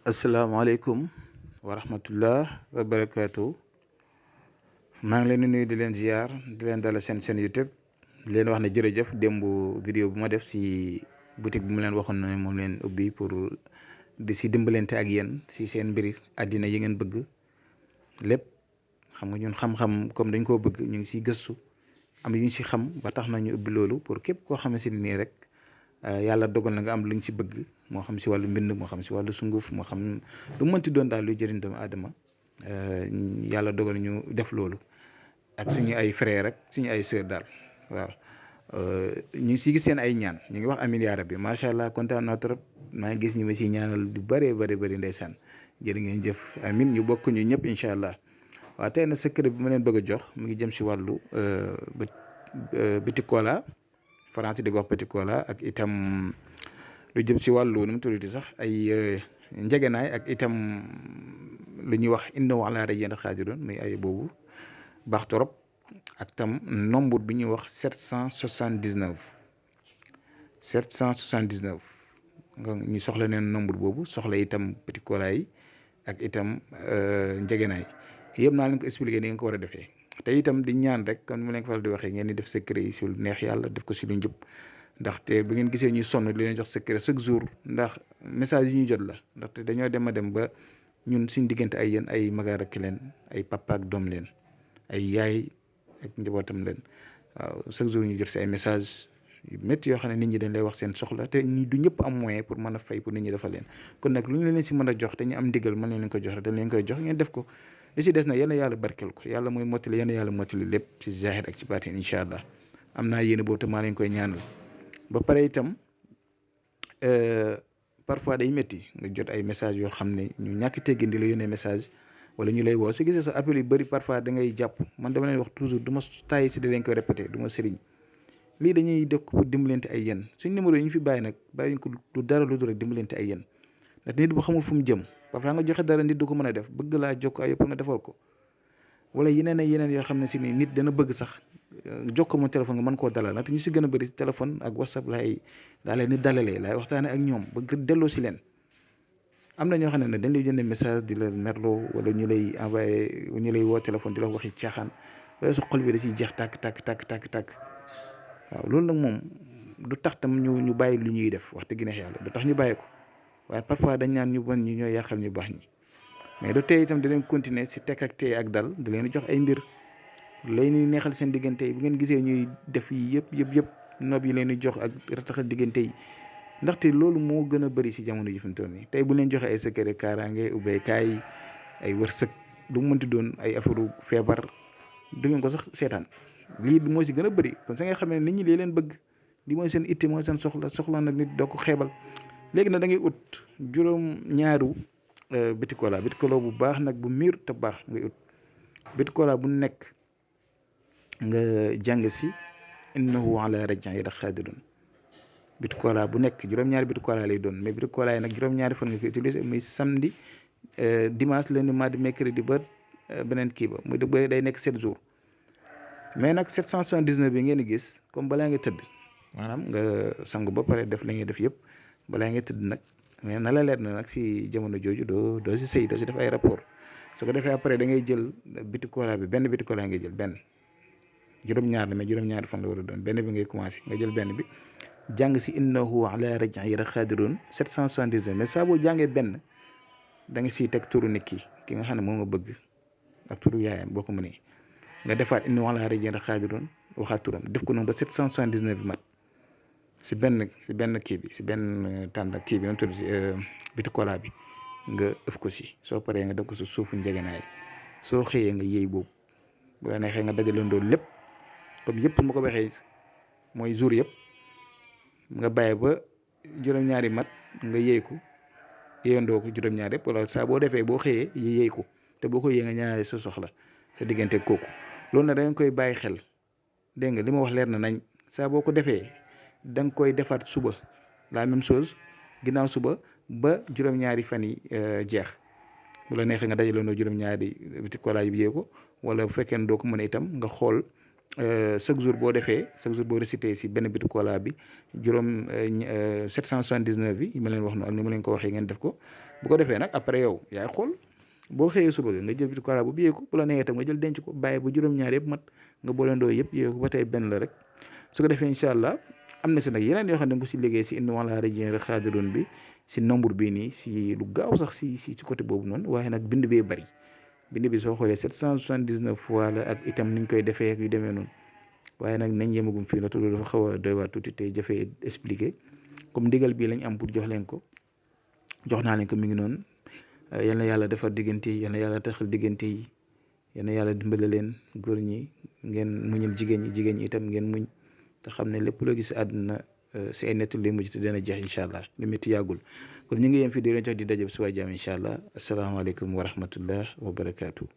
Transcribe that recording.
asalaamaaleykum wa rahmatullah wa barakaatu maa ngi leen di nuyu di leen ziar di leen dalal seen YouTube di leen wax ne jërëjëf démb vidéo bu ma def si boutique bi mu leen waxoon ne moom leen ubbi pour di si dimbalante ak yéen si seen mbiri àddina yi ngeen bëgg lépp xam nga ñun xam-xam comme dañ koo bëgg ñu ngi siy gëstu am yu ñu si xam ba tax na ñu ubbi loolu pour képp koo xamante ni nii rek yàlla dogal na nga am lu ñu si bëgg moo xam si wàllu mbind moo xam si wàllu sunguf moo xam lu mënti doon daal luy jëriñ doomu aadama yàlla dogal ñu def loolu ak suñu ay frère rek suñu ay sœur daal waaw ñu ngi si gis seen ay ñaan ñu ngi wax amiin yaa rabbi macha allah kontaan naa trop maa ngi gis ñu ma si ñaanal lu bëree bëri ndeysaan jërë ngeen jëf amiin ñu bokk ñu ñëpp incha allah waaw tey na secret bi ma leen bëgg a jox mu ngi jëm si wàllu petit cola français di ko wax petit cola ak itam lu jëm si wàllu nu mu tuddati sax ay njegenaay ak itam lu ñuy wax innahu ala raj'in qadirun muy ay boobu baax torop ak tam nombre bi ñuy wax 779 nga ñu soxla neen nombre boobu soxla itam petit cola yi ak itam njegenaay yëpp naa leen ko expliqué ni ngeen ko war a defee te itam di ñaan rek comme mu leen ko faral di waxee ngeen di def secret yi si lu neex yàlla def ko si lu njub ndaxte bu ngeen gisee ñuy sonn di leen jox secret chaque jour ndax message yi ñuy jot la ndaxte dañoo dem a dem ba ñun suñ diggante ay yéen ay magaar ak leen ay papa ak doom leen ay yaay ak njabootam leen waaw chaque jour ñu jot si ay message yu métti yoo xam ne nit ñi dañ lay wax seen soxla te ñi du ñëpp am moyen pour mën a fay pour nit ñi defal leen kon nag lu ñu leen si mën a jox te ñu am ndigal mën leen ko jox dañ leen koy jox ngeen def ko li si des na yéen yàlla barkeel ko yàlla mooy mottali yéen yàlla mottali lépp ci zahir ak ci baatin incha allah am naa yéene boobu te maa leen koy ñaanal ba pare itam parfois day métti nga jot ay message yoo xam ne ñu ñàkk teggin di la yónnee message wala ñu lay woo su gisee sa appel yu bëri parfois da ngay jàpp man dama leen wax toujours du ma tàyyi si di leen koy répété du ma sëriñ lii dañuy def ko pour dimbalante ay yéen suñ numéro yi ñu fi bàyyi nag bàyyi ko lu dara lu dul rek dimbalante ay yéen ndax nit bu xamul fu mu jëm parfois nga joxe dara nit du ko mën a def bëgg laa jokk ay yëpp nga defal ko wala yeneen ak yeneen yoo xam ne si ni nit dana bëgg sax jokko mo téléphone nga mën koo dalal ndaxte ñu si gën a bëri si téléphone ak whatsapp laa leen ni dalalee laay waxtaane ak ñoom ba delloo si leen am na ñoo xam ne dañ lay jëndee message di la merloo wala ñu lay envoyé ñu lay woo téléphone di la waxi caaxaan waaye sa xol bi da siy jeex tàkk waaw loolu nag moom du tax tam ñu bàyyi lu ñuy def wax dëgg neex yàlla du tax ñu bàyyi ko waaye parfois dañ naan ñu bon ñi ñooy yàqal ñu baax ñi mais du tey itam di leen continuer si tekk ak tey ak dal di leen jox ay mbir lay ñuy neexal seen diggante yi bu ngeen gisee ñuy def yi yëpp nob yi leen di jox ak rataxal diggante yi ndaxte loolu moo gën a bëri si jamono ji fi mu toll nii tey bu leen joxe ay secret kaaraange ubbeekaay ay wërsëg du mu mënti doon ay affaire feebar du ngeen ko sax seetaan lii moo si gën a bëri kon sa nga xam ne nit ñi lee leen bëgg li mooy seen itte mooy seen soxla nag nit doo ko xeebal léegi nag da ngay ut juróom-ñaaru petit cola bu baax nag bu miir te baax ngay ut petit cola bu nekk nga jàng si innahu ala raj'in qadirun petit cola bu nekk juróom-ñaari petit cola lay doon mais petit cola yi nag juróom-ñaari fan nga koy utiliser muy samedi dimanche lundi mardi mercredi ba beneen kii ba muy day nekk 7 jours mais nag 779 bi ngeen di gis comme balaa nga tëdd maanaam nga sangu ba pare def la ngay def yëpp balaa nga tëdd nag mais na la leer na nag si jamono jooju doo si sëy doo si def ay rapport su ko defee après da ngay jël petit cola bi benn petit cola ngay jël benn juróom-ñaar la mais juróom-ñaari fan la war a doon benn bi ngay commencé nga jël benn bi jàng si innahu ala raj'in qadirun 779 mais saa boo jàngee benn da nga siy teg turu nit ki nga xam ne moom nga bëgg ak turu yaayam boo ko mënee nga defaat innahu ala raj'in qadirun waxaat turam def ko noonu ba 779 bi mat si benn kii bi si benn tànn kii bi noonu tudd biti cola bi nga ëf ko si soo paree nga def ko si suufu njegenaay soo xëyee nga yëy boobu bu la neexee nga dajale loolu lépp comme yëpp ma ko waxee mooy jour yëpp nga bàyyi ba juróom-ñaari mat nga yëy ko yëyandoo ko juróom-ñaari yëpp wala saa boo defee boo xëyee yëy ko te boo ko yëyee nga ñaanal sa soxla sa diggante kooku loolu nag da nga koy bàyyi xel dégg nga li ma wax leer na nañ saa boo ko defee da nga koy defaat suba la même chose ginnaaw suba ba juróom-ñaari fan yi jeex bu la neexee nga dajale noo juróom-ñaari petit cola yi yee ko wala bu fekkee ne doo ko mën a itam nga xool chaque jour boo récité si benn bitu kola bi juróom 779 bi ma leen wax noonu ak ni ma leen ko waxee ngeen def ko bu ko defee nag après yow yaay xool boo xëyee suba nga jël bitu kola bu biyee ko bu la neexee tam nga jël denc ko bàyyi bu juróom-ñaar yëpp mat nga booleendoo yëpp yee ko ba tey benn la rek su ko defee incha allah am na si nag yeneen yoo xam ne nga ko si liggéey si inna ala rajin xaadiroon bi si nombre bii nii si lu gaaw sax si côté boobu noonu waaye nag bind bee bari bind bi soo xoolee 779 fois la ak itam ni ñu koy defee ak yu demee noonu waaye nag nañ yemagum fii la te loolu dafa xaw a doy waar tuuti te jafee expliqué comme ndigal bii lañ am pour jox leen ko jox naa leen ko mi ngi noonu yal na yàlla defar diggante yi yal na yàlla taxal diggante yi yal na yàlla dimbale leen góor ñi ngeen muñal jigéen ñi itam ngeen muñ te xam ne lépp loo gis àdduna si ay nettal lay mujj te dina jeex incha allah lu métti yàggul kon ñu ngi yem fii di leen jox di daje bu suba jàmm incha allah asalaamaaleykum wa rahmatullah wa barakaatu.